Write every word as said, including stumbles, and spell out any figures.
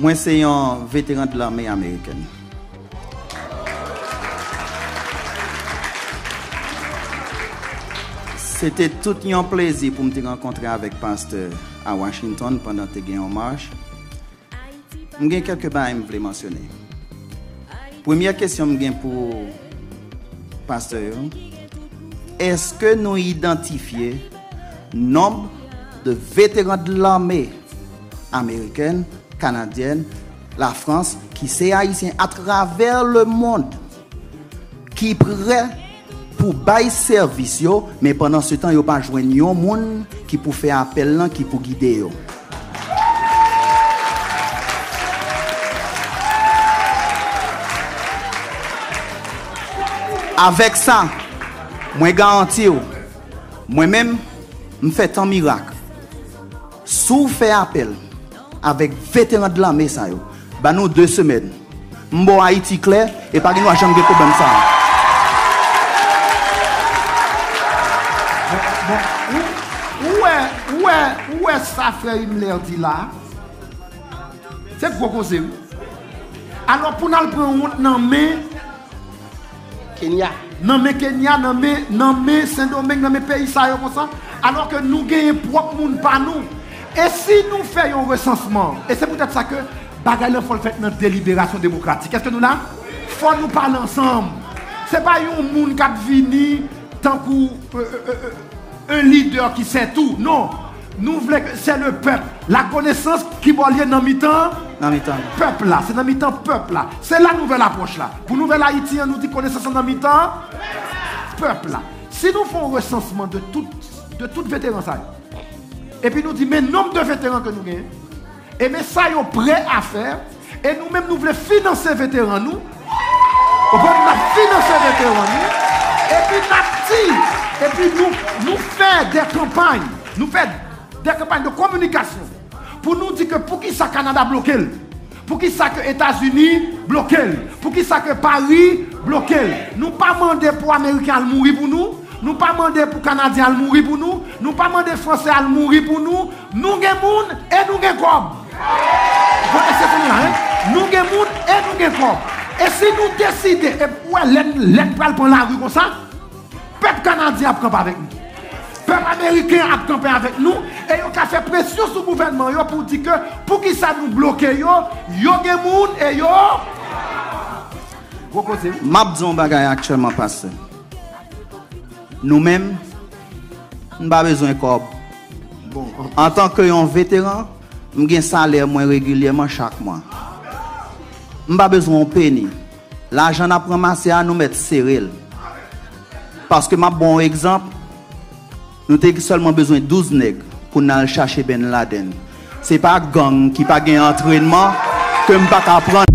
Mwen se yon veteran de lame amerikèn. Se te tout yon plezi pou m te rankontre avèk pastè a Washington pandan te gen yon mach. M gen kèlke bagay m vle mansyone. Premyè kesyon m gen pou pastè yo, èske nou idantifye nonb de veteran de lame amerikèn, kanadyèn, Lafrans, ki se Ayisyen atravè lemonn, ki prè pou bay sèvis yo, men pandan se tan, yo pa jwenn yon moun ki pou fè apèl lan, ki pou gide yo. Avèk sa, mwen garanti w, mwen menm, m fè tan mirak. Si w fè apèl avèk veteran de lame sa yo, ba nou de semèn. M ba w Ayiti klè, e pa gen dwa janm gen pwoblèm sa a. Bon, bon, ou, ou wè, ou wè, ou wè sa frè Himmler di la? Se gwo koze, wi. Alò, pou n al pran wont nan men Kenya. Nan men Kenya, nan men, nan men Sendomeng, nan men peyi sa yo konsa, alò ke nou genyen pwòp moun pa nou. E si nou fè yon resansman, e se poutèt sa ke bagay lan fò l fèt nan deliberasyon demokratik. Èske nou la? Fò nou pale ansanm. Se pa yon moun k ap vini tankou, euh, euh, euh, euh, un leader qui sait tout. Non. Nou vle ke se le pèp. La konesans ki bò l ye nan mitan Nan mitan. Pèp la. Se nan mitan pèp la. Se la nouvèl apwòch la. Pou nouvèl Ayiti an, nou di konesans lan nan mitan pèp la. Si nou fè yon resansman de tout, de tout veteran sa yo, epi nou di, men nonb de veteran ke nou genyen, e men sa yo prè a fè, e nou menm nou vle finanse veteran nou, ou konprann, n ap finanse veteran nou, epi n ap di, epi nou, nou fè de kanpay, nou fè de kanpay de kominikasyon pou nou di ke poukisa Kanada bloke l, poukisa ke Etazini bloke l, poukisa ke Pari bloke l. Nou pa mande pou Ameriken al mouri pou nou, nou pa mande pou Kanadyen al mouri pou nou, nou pa mande Fransè al mouri pou nou. Nou gen moun e nou gen kòb. Bon, èske se nou la, en? Nou gen moun e nou gen kòb. E si nou deside, e ou wè, lè n, lè n pral pran lari konsa, pèp kanadyen ap kanpe avèk nou. Pèp ameriken ap kanpe avèk nou, e yo ka fè presyon sou gouvènman yo pou di ke poukisa nou bloke yo, yo gen moun e yo. Gwo koze, wi. M ap di yon bagay aktyèlman, pastè. Nou menm, n pa bezwen kòb. Bon, antanke yon veteran, m gen salè mwen regilyèman chak mwa. M pa bezwen yon peni. Lajan n ap ranmase a, nou mèt sere l. Paske m ap ba w yon egzanp, nou te sèlman bezwen douz nèg pou n al chache Bin Laden. Se pa gang ki pa gen antrènman ke m pa ka pran.